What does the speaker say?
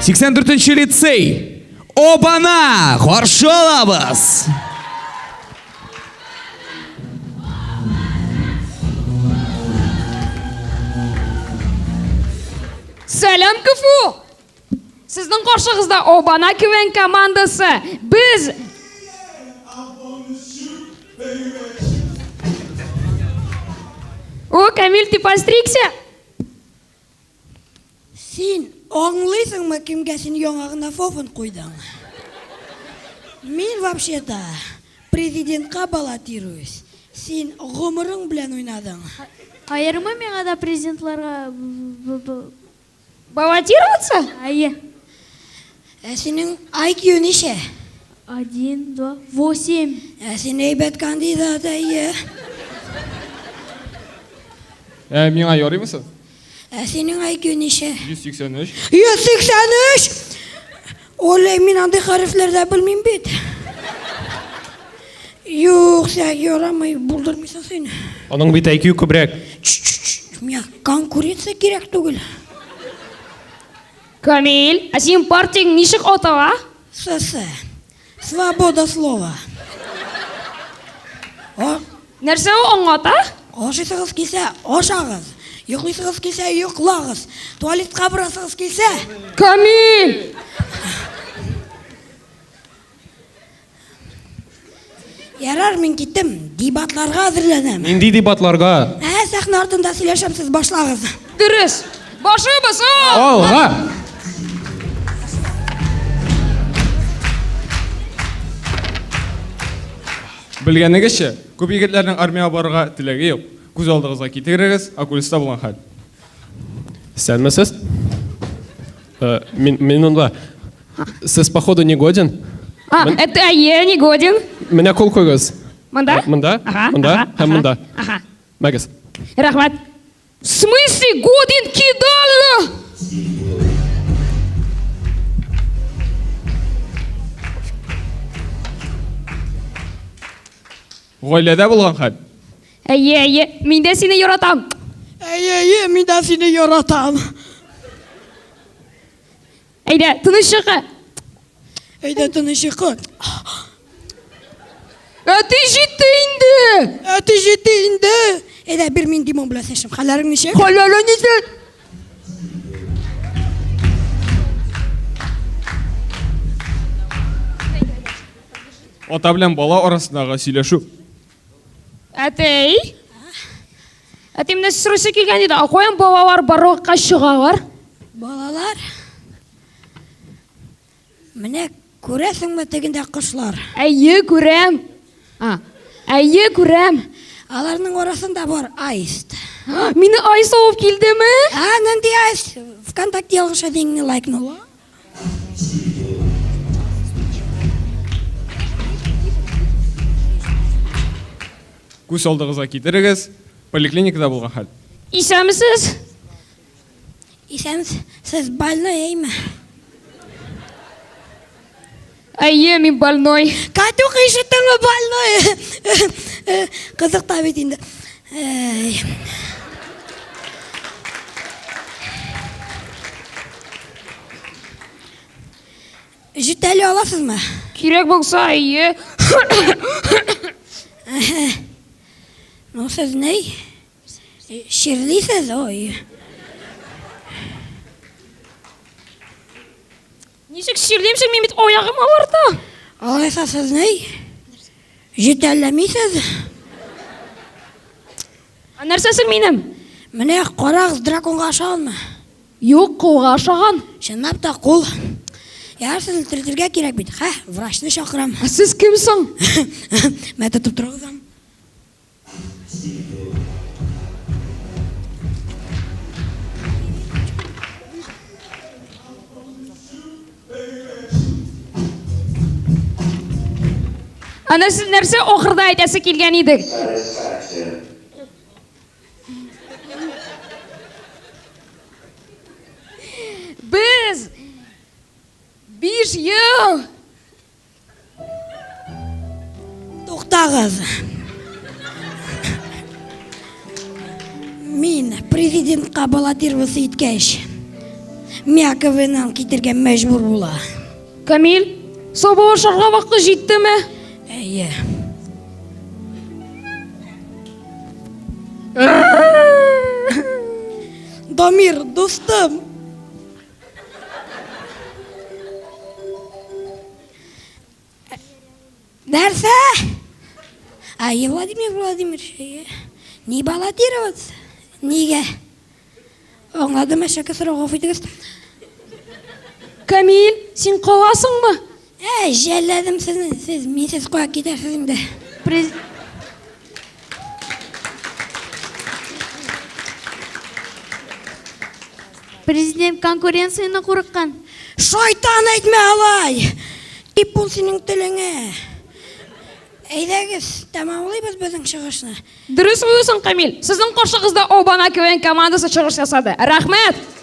84 лицей. Обана! Каршы алабыз! Сәлам, КФУ! Сезнең каршыгызда Обана КВН командасы. Без О, Камиль, ты постригся? Син аңлыйсыңмы, кемгә син яңа гына фофон куйдың? Мин вообще-то президентка баллотируюсь. Син гомерең белән уйнадың. Аермы миңа да президентларга Баллотироваться? Әйе. Ә синең IQ ничә? Один, два, восемь. Ә син әйбәт кандидат, әйе. Ә миңа ярыймы соң? Ә синең IQ ничә? 183. 183! Олей, мин андый хәрефләрдә белмим бит. Юк, сә ярамый, булдырмыйсың син. Аның бит IQ күбрәк. Чш-чш-чш, миңа конкуренция кирәк түгел. Камиль, ә синең партияң ничек атала? СС. Свобода слова. О, Нәрсә ул аңлата? Ашыйсыгыз килсә, ашагыз. Йоклыйсыгыз килсә, йоклагыз. Туалетка барасыгыз килсә, Камиль! Ярар, мин киттем. Дебатларга әзерләнәм. Нинди дебатларга? Ә, сәхнә артында сөйләшәм, сез башлагыз. Дөрес. Башыбыз ал! Алга! Белгәнегезчә, күп егетләрнең армиягә барырга теләге юк. Күз алдыгызга китерегез, Акулиста булган хәл. Исәнмесез? Э, мин, мин монда. Сез, походу, не годен. А, это әйе, не годен. Менә кул куйгыз. Монда? Э, монда, Ага, монда ага, һәм ага, монда. Ага. Мәгез. Рәхмәт. В смысле годен кидал? Гаиләдә булган хәл. Әйе, әйе, мин дә сине яратам. Әйе, әйе, мин дә сине яратам. Әйдә, тыныч йокы. Әйдә, тыныч йокы. Әти җитте инде. Әти җитте инде. Әйдә, бир мин Димон белән сөйләшим. Хәлләрең ничек? Хәлләрең ничек? Ата белән бала арасындагы сөйләшү. Әтей. Әти, менә сорыйсы килгән иде. Ә каян балалар барлыкка чыгалар? Балалар? Менә күрәсеңме тегендә кошлар? Әйе, күрәм. А, әйе, күрәм. Аларның арасында бар аист. Мине аист алып килдеме? А, нинди аист? Вконтакте ялгыш әтиеңне лайкнула. Күз алдыгызга китерегез, поликлиникада булган хәл. Исәнмесез? Исәнмесез. Сез больной, әйме? Әйе, мин больной. Катюха, ишеттеңме, больной? Кызык та бит инде. Әй. Җитәли аласызмы? Кирәк булса, әйе. Ну, сез ни? Чирлисез, ой. Ничек чирлим соң, мин бит аягым авырта. Алайса сез ни? Җитәлләмисез? Ә нәрсә соң минем? Менә карагыз, драконга ашаганмы? Юк, кулга ашаган. Чынлап та кул. Ярар, сезне терелтергә кирәк бит. Хә, врачны чакырам. Ә сез кем соң? Мә тотып торыгыз. Ана сез нәрсә ахырда әйтәсе килгән идек? Без 5 ел Туктагыз. Мин президентка баллотироваться иткәч. Миңа КВНнан китергә мәҗбүр була. Камил, саубуллашырга вакыт җиттеме? Әйе. Дамир, дустым. Нәрсә? Әйе, Владимир Владимирович, әйе. Не баллотироваться? Нигә? Аңладым, әшәке сорау, гафу итегез. Камил, син каласыңмы? Ә, жәлләдем сезне, сез минсез кая китәрсез инде. През... Президент конкуренцияне курыккан. Шайтан әйтмә алай! Тип бул синең телеңә. Әйдәгез, тәмамлыйбыз безнең чыгышны. Дөрес уйлыйсың, Камил. Сезнең каршыгызда Обана КВН командасы чыгыш ясады. Рәхмәт!